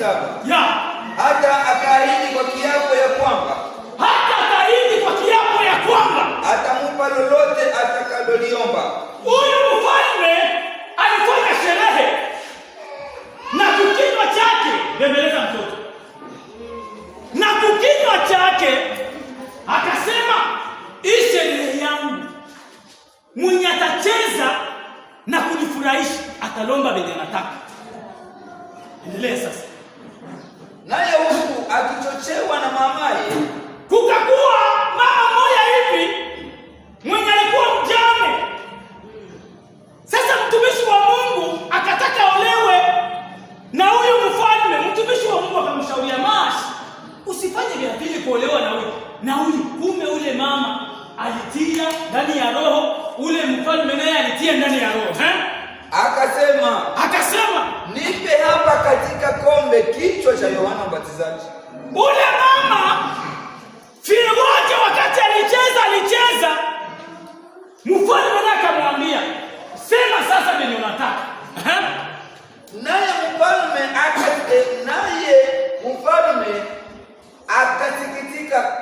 7. Ya. Hata akaahidi kwa kiapo ya kwamba Hata akaahidi kwa kiapo ya kwamba atamupa lolote atakaloliomba. Huyu mfalme alifanya sherehe na kukinywa chake, bembeleza mtoto, na kukinywa chake akasema, "Hii sherehe yangu, mwenye atacheza na kunifurahisha atalomba venye anataka." Endelea sasa. Naye huku akichochewa na mamaye, Kukakuwa mama mmoja hivi mwenye alikuwa mjane. Sasa mtumishi wa Mungu akataka olewe na huyu mfalme. Mtumishi wa Mungu akamshauria, "Mash, usifanye vya pili kuolewa na huyu na huyu." Kumbe ule mama alitia ndani ya roho, ule mfalme naye alitia ndani ya roho, eh? Akasema, Akasema, "Nipe hapa katika kombe kichwa cha Yohana Mbatizaji." Ule mama fille wake wakati alicheza alicheza, mfalme naye akamwambia, "Sema sasa venye unataka." Eh? Naye mfalme akasikitika,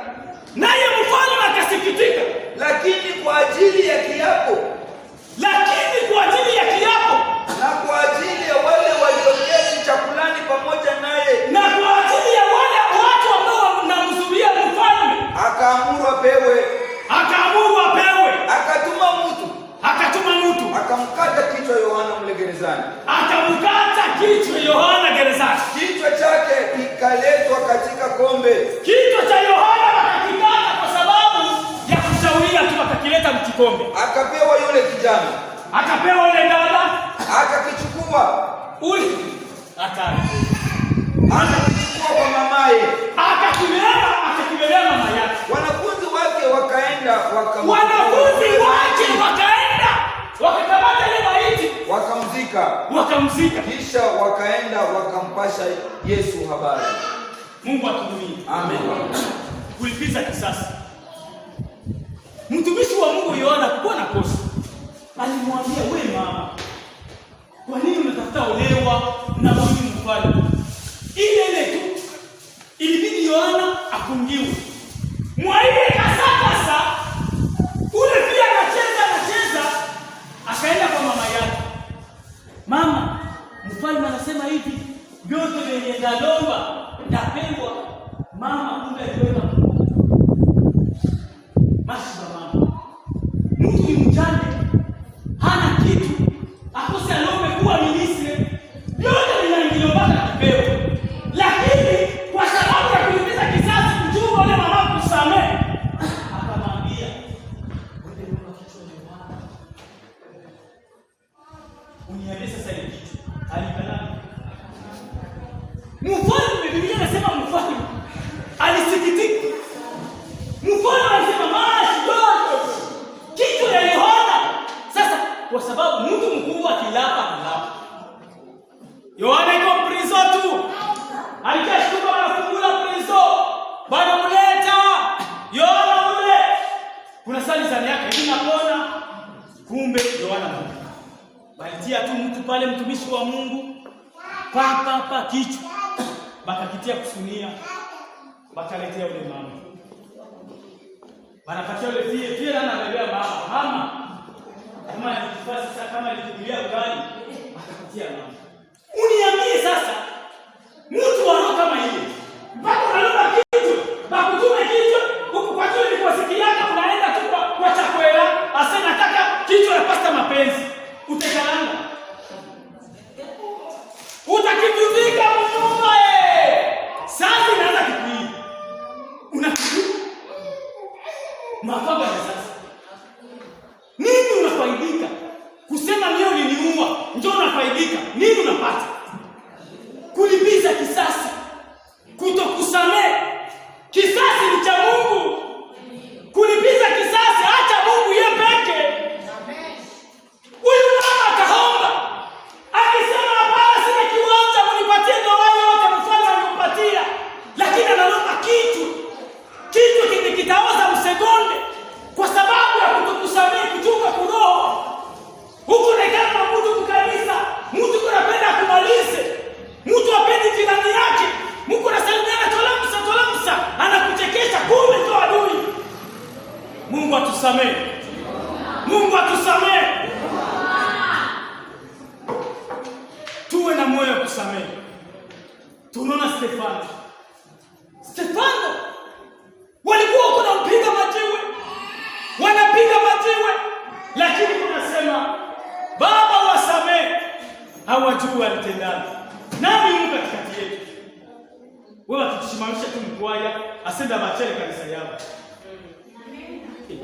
Naye mfalme akasikitika, lakini kwa ajili ya kiapo lakini kwa ajili ya kiapo na kwa ajili ya wale walioketi chakulani pamoja naye, na kwa ajili ya wale watu ambao wanamzuia mfalme, akaamuru apewe. Akaamuru apewe. Akatuma mtu Akatuma mtu akamkata kichwa Yohana mle gerezani. Akamkata kichwa Yohana gerezani. Kichwa chake kikaletwa katika kombe, Kichwa cha Yohana wakakikata kwa sababu ya kushauria tu, wakakileta mkikombe, akapewa yule kijana, akapewa ule dada akakichukua ule hatari, akakichukua kwa mamaye. Akakibeba, akakibebea mama yake. Wanafunzi wake wakaenda Wanafunzi wake wakaenda wakakamata ile maiti wakamzika, wakamzika. Kisha wakaenda wakampasha Yesu habari. Mungu atuhurumie. Amen. Kulipiza kisasi. Mtumishi wa Mungu Yohana hakuwa na kosa. Alimwambia, "We mama, kwa nini unatafuta olewa na huyu mfalme?" Ile ile tu ilibidi Yohana afungiwe. Mwaile kasakasa ule pia anacheza anacheza, akaenda kwa mama yake. "Mama, mfalme anasema hivi, vyote vyenye ndalomba ndapewa." Mama kumbe aliweka Mashiba mama. Mtu ni mjane, hana kitu, akose alombe kuwa ministre, vyote vinaingilia mpaka kipewa. Lakini kwa sababu ya kulipiza kisasi, kuchunga ule mama kusamehe, akamwambia, "Wewe lomba kichwa cha Yohana. Uniambie sasa ile kitu." Alikalama. Mfalme, Biblia inasema mfalme alisikitika. Mfalme alisema, "Mashi kichwa ya Yohana." Sasa kwa sababu mtu mkubwa akilapa analapa. Yohana iko prison tu. Alikashtuka wanafungula prison. Bwana mleta Yohana ule. Kuna sali zani yake hivi napona. Kumbe Yohana Mungu. Balitia tu mtu pale, mtumishi wa Mungu. Pa pa pa kichwa. Bakakitia kusunia. Bakaletea ule mama. Wanapatia ule fille, fille anabebea mama. Mama kama alikifaa sasa, kama alikulia ugali, akapatia mama. Uniambie sasa, mtu wa roho kama hiyo, mpaka unalomba kichwa, bakutume kichwa, huku kwa juu ni kwa sikiaka unaenda tu kwa chakwera, ase nataka kichwa ya Pasta Mapenzi. Utakalanga. Utakivuzika mnyumba eh. Sasa inaanza kikuii. Unakitu mafaba ya sasa. Nini unafaidika? Kusema mimi uliniua, njoo unafaidika. Nini unapata? Kulipiza kisasi. Kutokusamehe. Kisasi ni cha Mungu. Kulipiza kisasi, acha Mungu yeye peke. Huyu mama akaomba. Akisema, "Hapana, sina kiwanja, mnipatie ndoa yote," mfalme angempatia. Lakini analomba kitu. Kitu kile kitaoza msekonde kwa sababu ya kutokusamehe, kuchunga kuroho. Huku nekana mtu kukanisa, mtu kunapenda kumaliza. Atusamehe. Mungu atusamehe. Tuwe na moyo wa kusamehe. Tunaona Stefano. Stefano walikuwa wako nampiga majiwe, wanapiga majiwe, lakini kunasema, "Baba, wasamehe, hawajui walitendalo." Nani yuko katikati yetu? Wewe wakitusimamisha tu mkwaya asenda bachele kanisa yao.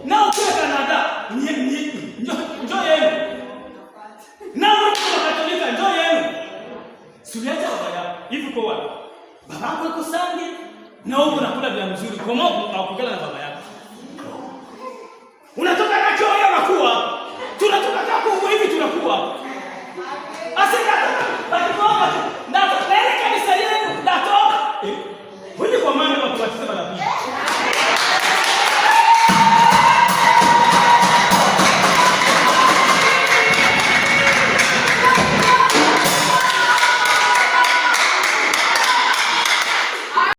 Na ukiwa Canada, njo yenu. Na ukiwa Katolika, njo yenu. Suliacha baba yako. Hivi kwa wapi? Babako yuko Sange na huko nakula vya mzuri. Kwa maana hawakukala na baba.